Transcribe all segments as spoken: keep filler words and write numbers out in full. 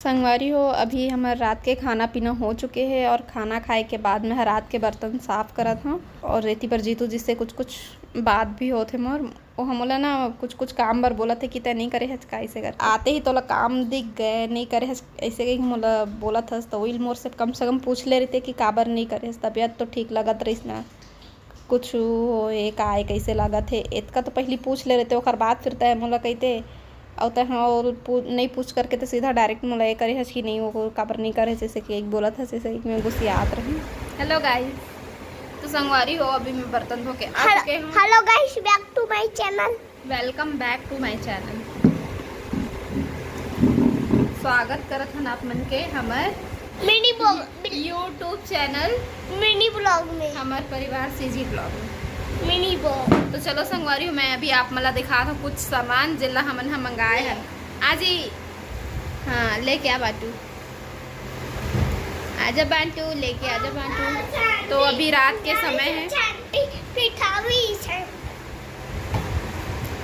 संगवारी हो, अभी हमर रात के खाना पीना हो चुके हे और खाना खाए के बाद मैं ह रात के बर्तन साफ करत हव और एती बर जीतू जी से कुछ कुछ बात भी होत हे मोर। वो हमला ना कुछ कुछ काम बर बोलत हे कि तै नहीं करे हस का, ऐसे कर आते ही तोला काम दिख गए, नहीं करे हस ऐसे कही मोला बोलत हस, तो वही मोर से कम से कम पूछ ले रहते कि काबर नहीं करे हस, तबीयत तो ठीक लगत रहिस ना, कुछ होए का ए, कैसे लागत हे, एतका तो पहली पूछ ले रहते, ओकर बाद फिर तय मोला कहते। अउ तय हाँ, और पू-, नहीं पूछ करके तो सीधा डायरेक्ट मोला ये करे हस कि नहीं, वो काबर नहीं करे, जैसे कि एक बोलत हस, जैसे कि मैं गुस्सियात रही। हेलो गाइस, तो संगवारी हो, अभी मैं बर्तन धो के आ चुके हूँ। Hello guys, back to my channel. Welcome back to my channel. स्वागत करत हन आप मन के हमर mini blog, YouTube channel mini blog में। हमर परिवार सीजी ब्लॉग में। Mini blog. तो चलो संगवारी हो, मैं अभी आप मन ला दिखात हव कुछ सामान जेला हमन ह मंगाए हन। आजी, हाँ, लेके आ बाटू, आजा बांटू, लेके आजा बांटू। तो अभी रात के समय है,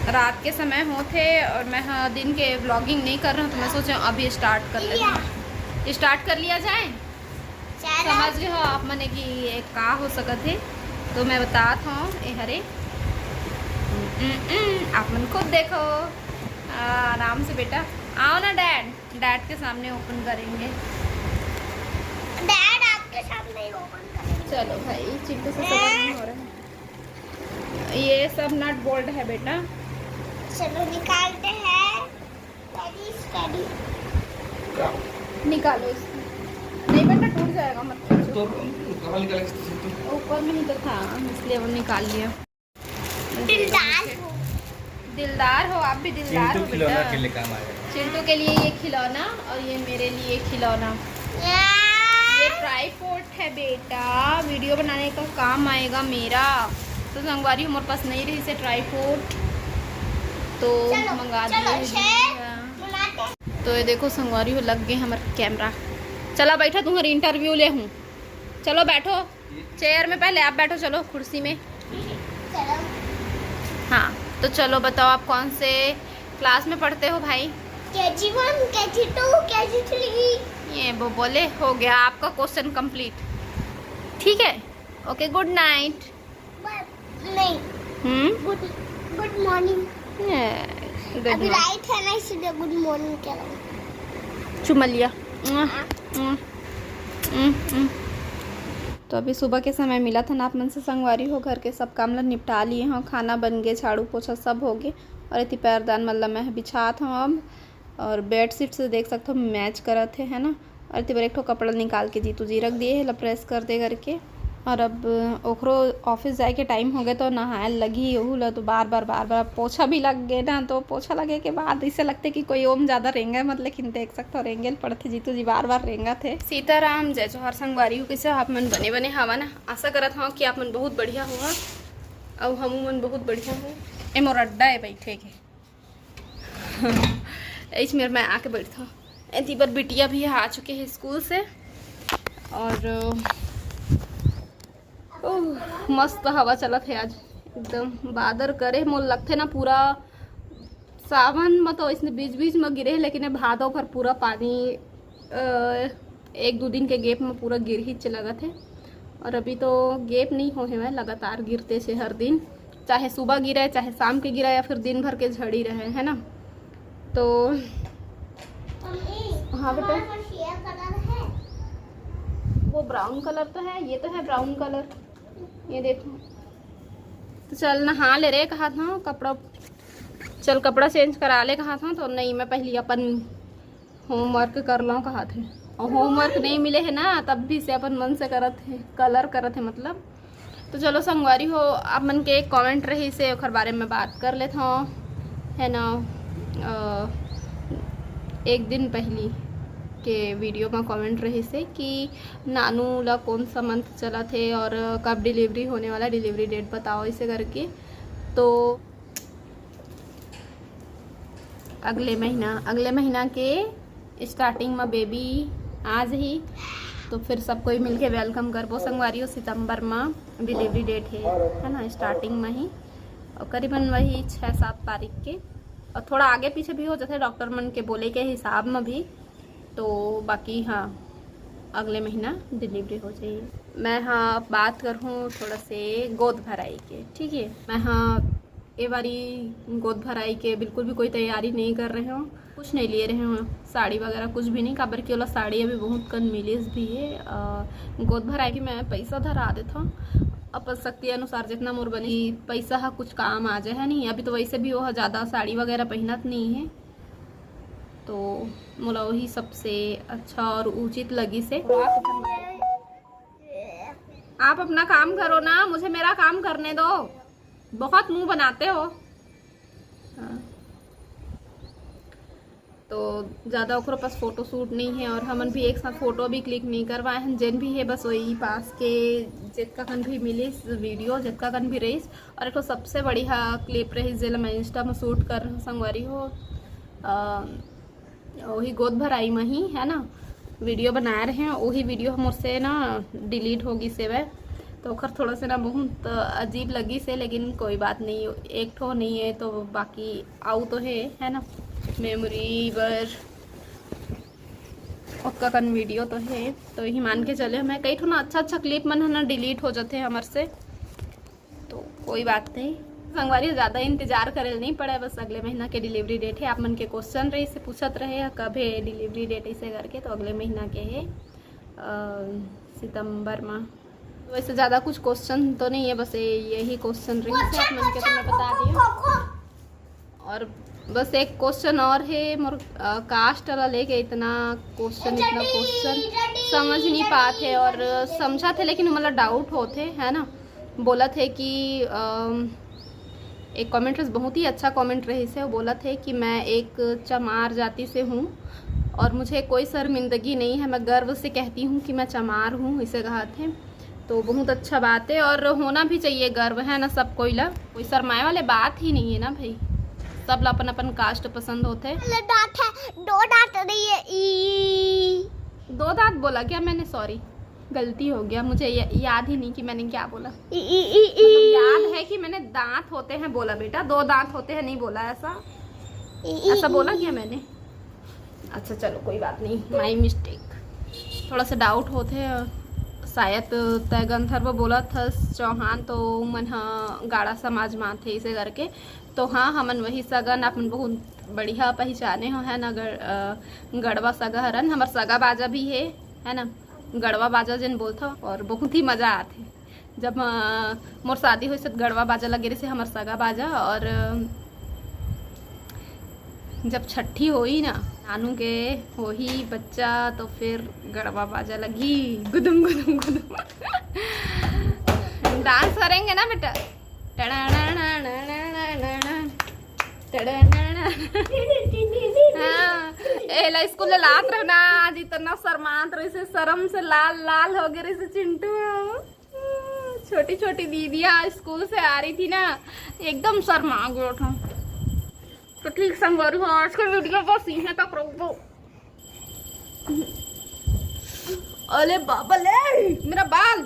रात के समय होत हे और मैं ह दिन के व्लॉगिंग नहीं कर रहा हूँ, तो मैं सोचा अभी स्टार्ट कर लेते हैं। स्टार्ट कर लिया जाए। समझ गए हो आप मने कि ये का हो सकत हे, तो मैं बतात हूँ। ए हरे, उम, उम, उम, आप मन खुद देखो। आ, आराम से बेटा, आओ ना डैड, डैड के सामने ओपन करेंगे। डैड आपके सामने ही ओपन करेंगे। चलो भाई, चिंटू से सबर नहीं हो रहा है। ये सब नट बोल्ट है बेटा। चलो निकालते हैं। Steady, steady। निकालो इसको। नहीं बेटा, टूट जाएगा, मत खींचो। तो कहाँ निकालेगा इसको? ऊपर में ही तो था, इसलिए वो निकाल लिया। दिलदार हो। दिलदार हो, आप भी दिलदार हो बेटा। चिंटू के लिए काम आएगा। चिंटू के लिए ये खिलौना और ये मेरे लिए खिलौना। ये ट्राईपोड है बेटा, वीडियो बनाने का काम आएगा मेरा। तो संगवारी, हमारे पास नहीं रही से ट्राईपोड, तो मंगा दिए। तो ये देखो संगवारी हो, लग गए हमारे कैमरा। चला बैठा, तुम्हारी इंटरव्यू ले हूँ। चलो बैठो, चेयर में पहले आप बैठो, चलो कुर्सी में। हाँ, तो चलो बताओ, आप कौन से क्लास में पढ़ते हो भाई? के जी वन, के जी टू, के जी थ्री। ये वो बोले, हो गया आपका क्वेश्चन कंप्लीट। ठीक है, ओके, गुड नाइट। नहीं। हम्म। गुड, गुड मॉर्निंग। गुड मॉर्निंग। लाइट है ना, इसलिए गुड मॉर्निंग कह रहा हूँ। चुमा लिया। तो अभी सुबह के समय मिला था ना आप मन से संगवारी हो, घर के सब काम ला निपटा लिए हव, खाना बन गए, झाड़ू पोछा सब हो गए। और एती पैरदान मन ला मैं बिछात हव अब। और बेडशीट से देख सकते हो मैच करत हे, है ना। और एती बर एक ठो कपड़ा निकाल के जीतू जी रख दिए हे ला प्रेस कर दे करके। और अब ओकरो ऑफिस जाए के टाइम हो गए, तो नहाए लगही ओहू ला, तो बार बार बार बार पोछा भी लग गए ना, तो पोछा लगे के बाद ऐसे लगते कि कोई ओम ज्यादा रेंगे मत, लेकिन देख सकते हो रेंगे पड़ते जीतू जी बार बार रेंगा थे। सीताराम, जय जोहार संगवारी हो, कैसे आप मन? बने बने हवा ना? आशा करत हव कि आप मन बहुत बढ़िया हो, अउ हमू मन बहुत बढ़िया हो। ए मोर अड्डा है बैठे के। ऐसे मेरे मैं आके बैठता हूँ। एती बर बिटिया भी आ चुके हैं स्कूल से और ओह, मस्त हवा चलत है आज, एकदम बादर करे। मोर लगथे ना पूरा सावन में तो इसने बीच बीच में गिरे, लेकिन ये भादो भर पूरा पानी अ, एक दो दिन के गैप में पूरा गिर ही च लगत है। और अभी तो गैप नहीं हो है, लगातार गिरते से हर दिन, चाहे सुबह गिरे, चाहे शाम के गिरे, या फिर दिन भर के झड़ी रहे, है ना। तो हाँ बेटा, वो ब्राउन कलर तो है, ये तो है ब्राउन कलर, ये देखो। तो चल नहा ले रे, कहा था कपड़ा, चल कपड़ा चेंज करा ले, कहा था। तो नहीं, मैं पहले अपन होमवर्क कर लो कहा थे, और होमवर्क नहीं मिले है ना, तब भी से अपन मन से करत है, कलर करत है मतलब। तो चलो संगवारी हो, आप मन के एक कमेंट रही से ओखर बारे में बात कर लेत हूँ, है ना। अ, एक दिन पहली के वीडियो में कमेंट रही से कि नानू ला कौन सा मंथ चलत है और कब डिलीवरी होने वाला, डिलीवरी डेट बताओ, इसे करके। तो अगले महीना, अगले महीना के स्टार्टिंग में बेबी आ जही, तो फिर सब कोई मिलके वेलकम करबो संगवारी हो। सितंबर में डिलीवरी डेट है, है ना, स्टार्टिंग में ही, और करीबन वही छः सात तारीख के, और थोड़ा आगे पीछे भी हो जाते डॉक्टर मन के बोले के हिसाब में भी। तो बाकी हाँ, अगले महीना डिलीवरी हो जाही। मैं हाँ बात करहूँ थोड़ा से गोद भराई के, ठीक है। मैं हाँ ए बारी गोद भराई के बिल्कुल भी कोई तैयारी नहीं कर रहे हूँ, कुछ नहीं लिए रहे हूँ, साड़ी वगैरह कुछ भी नहीं, काबर कि ओला साड़ी अभी बहुत कन मिलिस भी है। अ, गोद भराई के मैं पैसा धरा देत हूँ अपन शक्ति अनुसार, जितना मोर बनी पैसा हा कुछ काम आ जाए, है नहीं। अभी तो वैसे भी वो ज़्यादा साड़ी वगैरह पहनत नहीं है, तो मोला वही सबसे अच्छा और उचित लगी से। आप अपना काम करो ना, मुझे मेरा काम करने दो, बहुत मुंह बनाते हो। हाँ। तो ज़्यादा ओकरो पास फोटो शूट नहीं है और हमन भी एक साथ फोटो भी क्लिक नहीं करवाए हैं। जेन भी है बस वही पास के जितका कन भी मिलिस वीडियो, जितका कन भी रहीस। और एक ठो सबसे बढ़िया क्लिप रहीस जेला मैं इंस्टा में शूट कर रही हूँ संगवारी हो, अ, वही गोद भराई में ही है ना, वीडियो बनाए रहे हैं, वही वीडियो मोर से ना डिलीट हो गई से वह, तो ओखर थोड़ा से ना बहुत अजीब लगी से, लेकिन कोई बात नहीं, एक ठो नहीं है तो बाकी आऊ तो है, है ना, मेमोरी बर ओतका कन वीडियो तो है, तो यही मान के चले। मैं कई ठो ना अच्छा अच्छा क्लिप मन ह ना डिलीट हो जाते हमर से, तो कोई बात नहीं संगवारी, ज़्यादा इंतजार करे नहीं पड़े, बस अगले महीना के डिलीवरी डेट है। आप मन के क्वेश्चन रही से पूछत रहे कब है डिलीवरी डेट ऐसे करके, तो अगले महीना के है अ, सितंबर में। वैसे ज़्यादा कुछ क्वेश्चन तो नहीं है, बस ये, यही क्वेश्चन रही से आप मन के, तो मैं बता दिया। और बस एक क्वेश्चन और है, मोर कास्ट वाला लेके इतना क्वेश्चन, इतना क्वेश्चन समझ नहीं पाते और समझा थे, लेकिन मतलब डाउट होते है ना। बोला थे कि अम, एक कमेंट बहुत ही अच्छा कमेंट रही से, वो बोला थे कि मैं एक चमार जाति से हूँ और मुझे कोई शर्मिंदगी नहीं है, मैं गर्व से कहती हूँ कि मैं चमार हूँ, इसे कहा थे। तो बहुत अच्छा बात है और होना भी चाहिए गर्व, है ना, सब कोई ला। कोई शर्माए वाले बात ही नहीं है ना भाई, सब ला अपन अपन कास्ट पसंद होते। दो दांत है, दो दांत नहीं है। ई दो दांत बोला क्या मैंने? सॉरी, गलती हो गया, मुझे या-, याद ही नहीं कि मैंने क्या बोला। ई, ई, ई, ई। मतलब, याद है कि मैंने दांत होते हैं बोला बेटा, दो दांत होते हैं नहीं बोला ऐसा। ई, ई, ऐसा बोला क्या मैंने? अच्छा चलो कोई बात नहीं, माई मिस्टेक। थोड़ा सा डाउट होते हैं, शायद तय गंधर्व बोला था चौहान, तो मन ह गाड़ा समाज में आते इसे करके। तो हाँ, हमन वही सगन अपन बहुत बढ़िया पहचाने हो, है ना, गड़-, अ, गड़वा सगा हरन, हमर सगा बाजा भी है, है ना, गड़वा बाजा जिन बोलथो, और बहुत ही मजा आथे। जब अ, मोर शादी होइस त गड़वा बाजा लगे रहिसे हमर सगा बाजा, और अ, जब छट्ठी होई ना नानू के, होही बच्चा, तो फिर गड़वा बाजा लगी, गुदुम गुदुम गुदुम। डांस करेंगे ना बेटा। टड़ाणाणाणाणाणाणा। टड़ाणाणा। हाँ, एला स्कूल ले लात रहना, आज इतना शर्मात रहिसे, शर्म से लाल लाल हो गए रहिसे चिंटू। छोटी छोटी दीदियाँ स्कूल से आ रही थी ना, एकदम शर्मा गया था। तो ठीक संगवारी हो, आज का वीडियो बस यहीं तक रखो। अरे बाबा ले, मेरा बाल।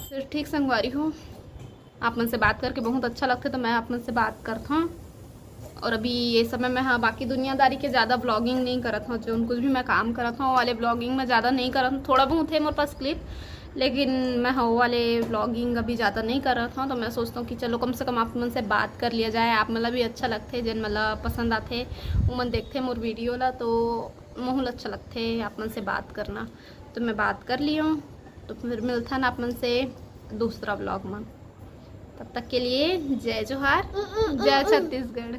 फिर ठीक संगवारी हो, आप मन से बात करके बहुत अच्छा लगथे, तो मैं आप मन से बात करत हूँ। और अभी ये समय में, हाँ, बाकी दुनियादारी के ज़्यादा व्लॉगिंग नहीं करत हूँ, जो कुछ भी मैं काम करत हूँ, वो वाले व्लॉगिंग में ज़्यादा नहीं करत हूँ। थोड़ा बहुत है मोर पास क्लिप, लेकिन मैं, हाँ, वो वाले व्लॉगिंग अभी ज़्यादा नहीं करत हूँ। तो मैं सोचता हूँ कि चलो, कम से कम आप मन से बात कर लिया जाए, आप मन ला भी अच्छा लगथे, जेन मन ला पसंद आथे, वो मन देखथे मोर वीडियो ला, तो मोहू ला अच्छा लगथे आप मन से बात करना। तो मैं बात कर ली हूँ, तो फिर मिलथन आप मन से दूसरा व्लॉग में। तब तक के लिए जय जोहार, जय छत्तीसगढ़।